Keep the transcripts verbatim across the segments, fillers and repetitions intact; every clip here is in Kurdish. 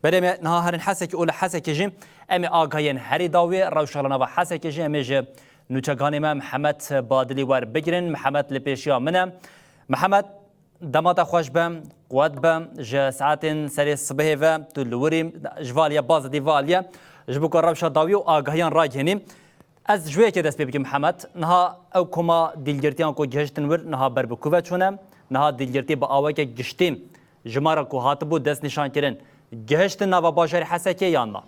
Berê me niha herin Hesekê û li Hesekê jî em ê agahiyên herî dawî rewşa li nava Hesekê jî em ê ji nûçeganê me Mihemed Badilî werbigirin. Mihemed li pêşiya min e. Mihemed, dema te xweş be, quwet be, ji saetên serê sibehê ve tu li wir î, ji valiye bazidî valiye, ji bo ku rewşa dawî û agahiyan ragihînî. Ez ji wê yekê dest pê bikim Mihemed. Niha ew koma dîlgirtiyan ku gihiştin wir niha ber bi ku ve çûne? Niha dîlgirtî bi aweke giştî ji me re ku hatibû destnîşankirin, gihiştin nava bajarê Hesekê yan na?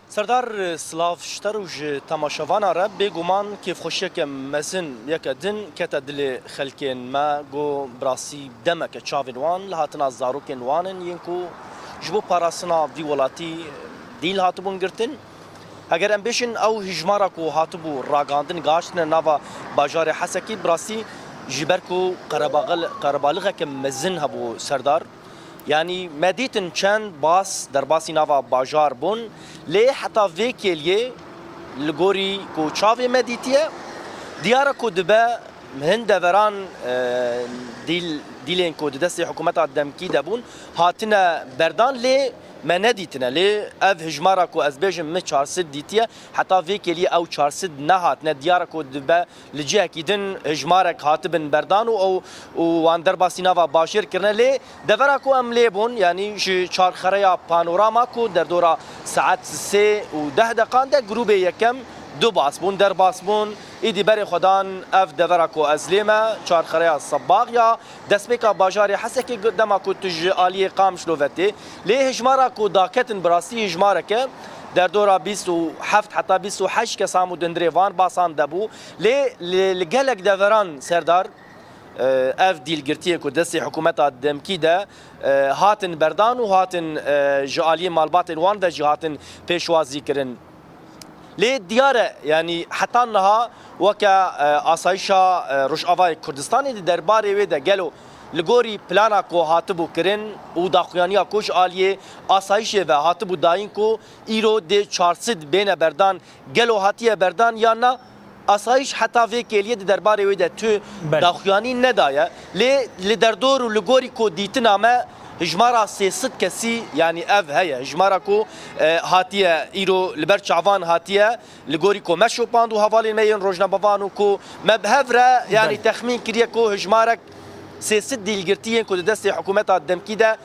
Serdar, silav ji te re û ji temaşevana re. Bêguman kêfxweşiyeke mezin yeke din kete dilê xelkên me, ku bi rastî demeke çavên wan li hatina zarokên wan in yên ku ji bo parastina vî welatî dîl hatibûn girtin. Eger em bêjin ew hijmara ku hatibû ragihandin, gihiştine nava bajarê Hesekî, bi rastî ji ber ku qerebaxil-, qerebalixeke mezin hebû Serdar. Yanî me dîtin çend bas derbasî nava bajar bûn, lê heta vê kêliyê li gorî ku çavê me dîtiye, diyar e ku dibe hin deveran, e, dîl-, dîlên ku di destê hikûmeta demkî de bûn, hatine berdan, lê me nedîtine. Lê ev hijmara ku ez bêjim min çar sed dîtiye, heta vê kêliyê ew çar sed nehatine. Diyar e ku dibe li cihekî din hijmarek hatibin berdan û ew û wan derbasî nava bajêr kirine. Lê devera ku em lê bûn, yanî ji çarxereya Panorama ku derdora saet sê û deh deqan de grûbê yekem du bas bûn, derbas bûn. Îdî berê xwe dan ev devera ku ez lê me, çarxereya Sebax ya destpêka bajarê Hesekê, dema ku tu ji aliyê Qamişlo ve tê. Lê hijmara ku daketin bi rastî hijmareke derdora bîst û heft heta bîst û heşt kesan û di hundirê van basan de bû. Lê li, li gelek deveran Serdar, e, ev dîlgirtiyên ku destê hikûmeta demkî de, e, hatin berdan û hatin, e, ji aliyê malbatên wan ve jî hatin pêşwazî kirin. Lê diyar e, yanî heta niha weke, e, asayişa, e, Rojavayê Kurdistanê di derbarê wê de gelo li gorî plana ku hatibû kirin û daxuyaniya ku ji aliyê asayişê ve hatibû dayîn ku îro dê çar sed bêne berdan, gelo hatiye berdan yan na? Asayîş heta vê kêliyê di derbarê wê de tu Belê. daxuyanî nedaye. Lê li derdor û li gorî ku dîtina me hijmara sê sed kesî, yanî ev heye. Hijmara ku, e, hatiye îro li ber çavan hatiye, li gorî ku me şopand û hevalên me yên rojnamevan û ku me bi hev re, yanî Belê. texmîn kiriye ku hijmarek sê sed dîlgirtî yên ku di destê hikûmeta demkî de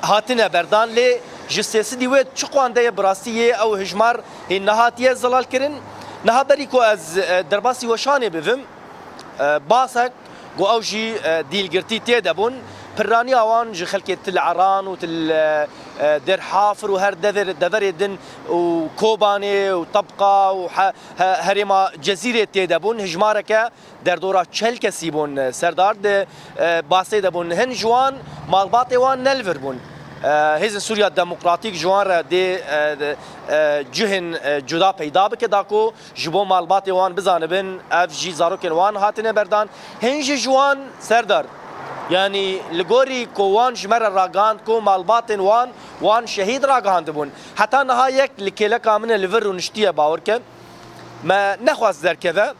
hatine berdan, lê ji sê sedî wê çi qwandeye bi rastî yê ew hijmar hê nehatiye zelal kirin. Niha berî ku ez, e, derbasî weşanê bivim, e, basek ku ew jî, e, dîlgirtî tê de bûn. Pirraniya wan ji xelkê Til Eran û Til, e, e, Dêr Hafir û her dever-, deverê din û Kobanê û Tebqa û he-, he-, herêma Cezîrê tê de bûn. Hijmareke derdora çel kesî bûn, e, Serdar, di, e, basê de bûn. Hin ji wan malbatê wan ne li vir bûn. E, Hêzên Sûriya Demokratîk ji wan re dê, e, di, e, cihên, e, cuda peyda bike da ku ji bo malbatê wan bizanibin, ev jî zarokên wan hatine berdan. Hin jî ji wan Serdar, yanî li gorî ku wan ji me re ragihand ku malbatên wan, wan şehîd ragihandibûn. Heta niha yek li kêleka min e li vir rûniştiye, bawer ke. Me nexwest derkeve.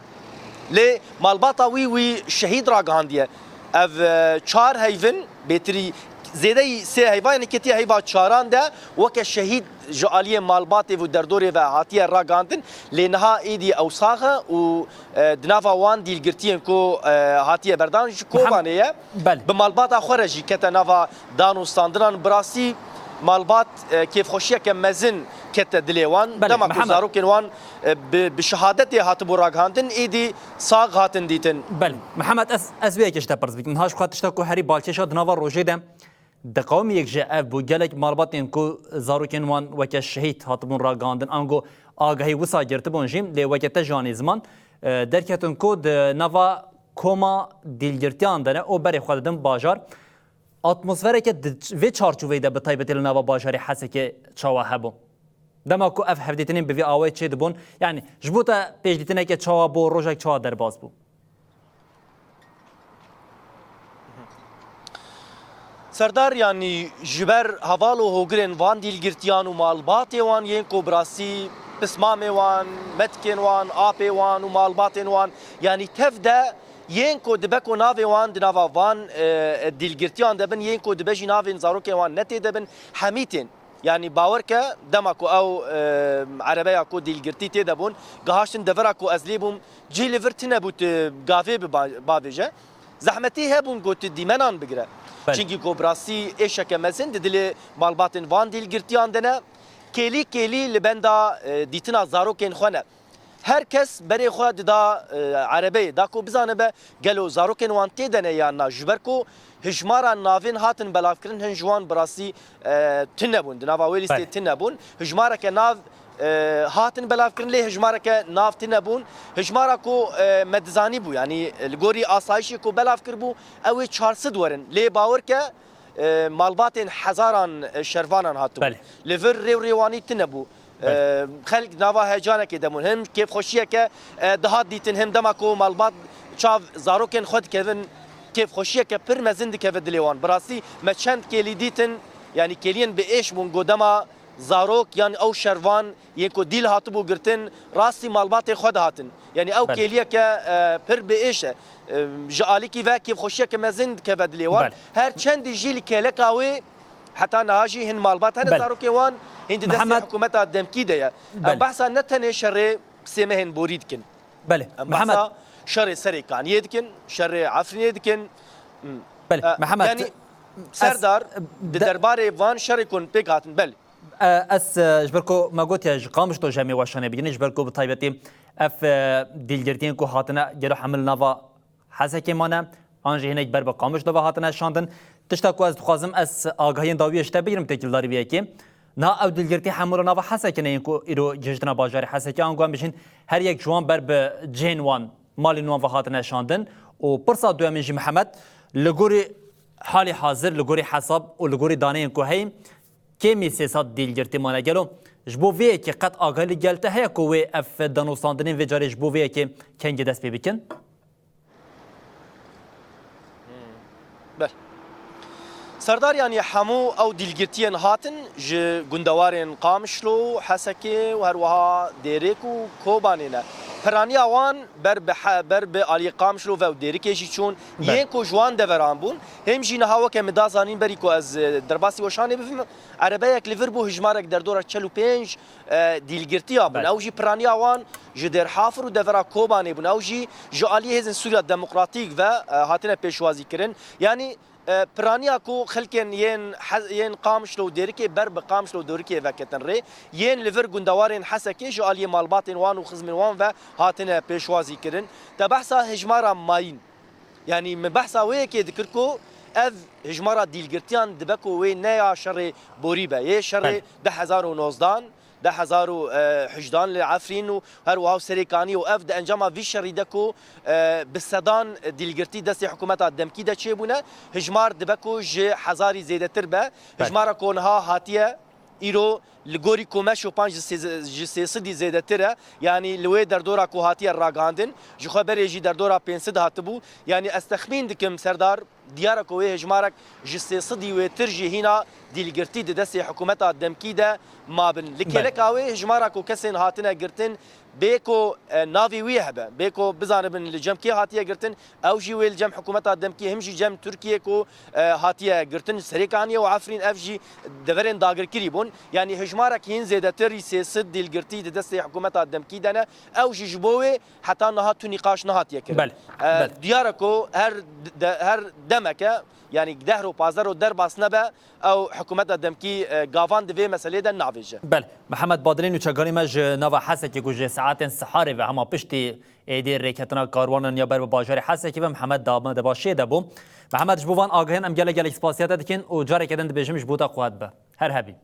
Lê malbata wî, wî şehîd ragihandiye. Ev, e, çar heyvin, bêtirî zêdeyî sê heyva, yanî ketiye heyva çaran de weke şehîd ji aliyê malbatê û derdorê ve hatiye ragihandin. Lê niha êdî ew sax e û, e, di nava wan dîlgirtiyên ku, e, hatiye berdan ji Kobanê ye. Belê. Bi malbata xwe re jî kete nava dan û standinan. Bi rastî malbat, e, kêfxweşiyeke mezin kete dilê wan. Belê, Dema ku Mihemed. zarokên wan, e, bi, bi şehadetê hatibû ragihandin, êdî sax hatin dîtin. Belê. Mihemed, ez, ez vê yekê ji te pirs bikim. Niha ji xwe tişta ku herî balkêş e di nava rojê de, di qewimiyek jî ev bû. Gelek malbatên ku zarokên wan weke şehîd hatibûn ragihandin, ango agahî wisa girtibûn jî, lê weke te jî anî ziman, e, derketin ku di nava koma dîlgirtiyan de ne û berê xwe didin bajar. Atmosfereke di ç-, vê çarçoveyê de bi taybetî li nava bajarê Hesekê çawa hebû? Dema ku ev hevdîtinên bi vî awayî çêdibûn, yanî ji bo te pêşdîtineke çawa bû, rojek çawa derbas bû? Serdar, yanî ji ber heval û hogirên van dîlgirtiyan û malbatê wan yên ku bi rastî pismamê wan, metikên wan, apê wan û malbatên wan, yanî tev de Yên ku dibe ku navê wan di nava van, e, dîlgirtiyan de bin, yên ku dibe jî navên zarokên wan ne tê de bin, hemî tên. Yanî bawer ke dema ku ew, e, erebeya ku dîlgirtî tê de bûn, gihaştin devera ku ez lê bûm, cih li vir tune bû tu gavê bi ba-, bavêje. Zehmetî hebûn ku tu dîmenan bigire. Belê. Çimkî ku bi rastî êşeke mezin di dilê malbatên van dîlgirtiyan de ne. Kêlî kêlî li benda, e, dîtina zarokên xwe ne. Her kes berê xwe dida, e, erebeyê, da ku bizanibe gelo zarokên wan tê de ne yan na. Ji ber ku hijmara navên hatin belavkirin hin ji wan bi rastî, e, tune bûn. Di nava wê lîstê Belê. tune bûn. Hijmareke nav, e, hatin belavkirin, lê hijmareke nav tune bûn. Hijmara ku, e, me dizanî bû, yanî li gorî asayişê ku belav kiribû, ew ê çar sed werin. Lê bawer ke, e, malbatên hezaran, e, şervanan hatibûn. Belê. Li vir rêwrêwanî tune bû. Belê. E, xelk nava heyecanekê de bûn. Him kêfxweşiyeke, e, dihat dîtin, him dema ku malbat çav zarokên xwe dikevin, kêfxweşiyeke pir mezin dikeve dilê wan. Bi rastî me çend kêlî dîtin, yanî kêliyên bi êş bûn, ku dema zarok yan ew şervan yên ku dîl hatibû girtin, rastî malbatê xwe dihatin. Yanî ew Belê. kêliyeke, e, pir bi êş e. E, ji alîkî ve kêfxweşiyeke mezin dikeve dilê wan. Belê. Her çendî jî li kêleka wê heta niha jî hin malbat hene Belê. zarokê wan, hîn di destê Mihemed hikûmeta demkî de ye. Em Belê. behsa ne tenê şerê sê mehên borî dikin. Belê. Em Mihemed. behsa şerê Serêkaniyê dikin, şerê Efrînê dikin. Hmm. Belê. E, Mihemed, yanî ez, Serdar, e, di de- derbarê van şerê ku pêk hatin, belê. E, ez, e, ji ber ku me gotiye ji Qamişlo ji em ê weşanê bigirîn, ji ber ku bi taybetî ev, e, dîlgirtiyên ku hatine gelo hemil nava Hesekê mane, an jî hinek ber bi Qamişlo ve hatine şandin. Tişta ku ez dixwazim, ez agahiyên dawiyê ji te bigrim têkildarî vê yekê. Niha ew dîlgirtî hemû li nava Hesekê ne yên ku îro gihiştine bajarê Hesekê, ango em bijîn her yek ji wan ber bi cihên wan, malên wan ve hatine şandin. Û pirsa duyemîn jî Mihemed, li gorî halê hazir, li gorî hesab û li gorî daneyên ku heyî, kêmî sê sed dîlgirtî mane. Gelo ji bo vê yekê qet agahî li gel te heye ku wê ev danûstandinên vê carê ji bo vê yekê kengê dest pê bikin? Belê. Serdar, yanî hemû ew dîlgirtiyên hatin ji gundewarên Qamişlo, Hesekê û her wiha Dêrêk û Kobanê ne. Piraniya wan ber bi he-, ber bi aliyê Qamişlo ve û Dêrikê jî çûn. Belê. Yên ku ji wan deveran bûn, hêm jî niha weke min da zanîn berî ku ez, e, derbasî weşanê bibim, erebeyek li vir bû, hijmarek derdora çel û pênc, e, dîlgirtiya bûn. Belê. Ew jî piraniya wan ji Dêrhafir û devera Kobanê bûn. Ew jî ji aliyê Hêzên Sûriya Demokratîk ve, e, hatine pêşwazî kirin. Yanî, e, piraniya ku xelkên yên Hez-, yên Qamişlo û Dêrikê ber bi Qamişlo û Dêrikê veketin rê, yên li vir gundewarên Hesekê ji aliyê malbatên wan û xizmên wan ve hatine pêşwazî kirin. Te behsa hijmara mayîn, yanî min behsa wê yekê dikir ku ev hijmara dîlgirtiyan dibe ku wê ne ya şerê borî be, yê şerê Belê. du hezar û nozdan, du hezar û hejdan li Efrîn û her wiha Serêkanî û ev di encama vî şerî de ku, e, bi sedan dîlgirtî destê hikûmeta demkî de çêbûne, hijmar dibe ku ji hezarî zêdetir be. Belê. Hijmara ku niha hatiye îro li gorî Komeşo Panc ji sê-, ji sê sedî zêdetir e. Yanî li wê derdora ku hatiye ragihandin, ji xwe berê jî derdora pênc sed hatibû. Yanî ez texmîn dikim, Serdar, diyar e ku wê hijmarek ji sê sedî wêtir jî hîna dîlgirtî di destê hikûmeta demkî de mabin. Li Belê. kêleka wê hijmara ku kesên hatine girtin, bê ku, e, navê wî hebe, bê ku bizanibin li cem kê hatiye girtin, ew jî wê li cem hikûmeta demkî, him jî cem Tirkiyê ku, e, hatiye girtin, Serêkaniyê û Efrîn, ev jî deverên dagirkirî bûn. Yanî hijmarek hîn zêdetirî sê sed dîlgirtî di destê hikûmeta demkî de ne. Ew jî ji bo wê heta niha tu nîqaş nehatiye kirin. Belê, E, belê. diyar e ku her de-, her demeke, yanî deh ro, pazdeh ro derbas nebe, ew hikûmeta demkî, e, gavan di vê meselê de navêje. Belê. Mihemed Badilê nûçeganî me ji nava Hesekê ku ji saetên siharê ve hema piştî êdî rêketina karwanan ya ber bi bajarê Hesekê ve Mihemed da me de başê de bû. Mihemed, ji bo van agahiyan em gelek gelek spasiya te dikin û careke din dibêjim ji bo te quwet be. Her hebî.